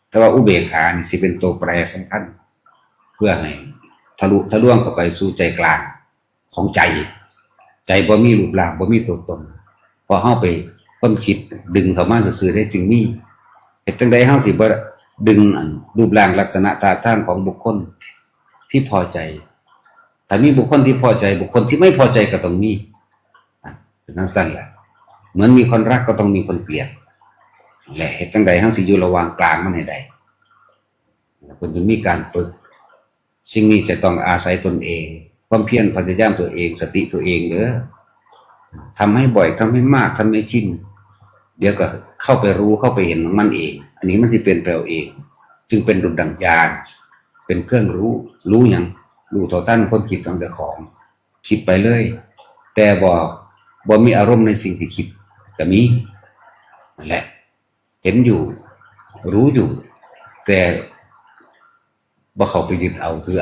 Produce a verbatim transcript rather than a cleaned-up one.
แต่ว่าอุเบกขานี่สิเป็นตัวแปรสำคัญ เพื่อให้ทะลุทะลวงเข้าไปสู่ใจกลางของใจ ใจบ่มีรูปร่างบ่มีตัวตน พอเฮาไปความคิดดึงเข้ามาซื่อๆได้จึงมี เฮ็ดจั่งใดเฮาสิบ่ดึงอันรูปร่างลักษณะท่าทางของบุคคลที่พอใจ ถ้ามีบุคคลที่พอใจ บุคคลที่ไม่พอใจก็ต้องมี เป็นจั่งซั่นแหละ เหมือนมีคนรักก็ต้องมีคนเกลียด และเฮ็ดจั่งใดเฮาสิอยู่ระหว่างกลางมันให้ได้ เพิ่นถึงมีการฝึก สิ่งนี้จะต้องอาศัยตนเอง ความเพียรพยายามตัวเอง สติตัวเองเด้อ ทำให้บ่อย ทำให้มาก ทำให้ชิน เดี๋ยวก็เข้าไปรู้ เข้าไปเห็นของมันเอง อันนี้มันสิเป็นไปเอาเอง จึงเป็นดุจดั่งญาณ เป็นเครื่องรู้ รู้หยัง รู้เท่าทันความคิดของเจ้าของ คิดไปเลย แต่บ่ บ่มีอารมณ์ในสิ่งที่คิด ก็มี นั่นแหละ เห็นอยู่ รู้อยู่ แต่บ่เข้าไปยึดเอาถือ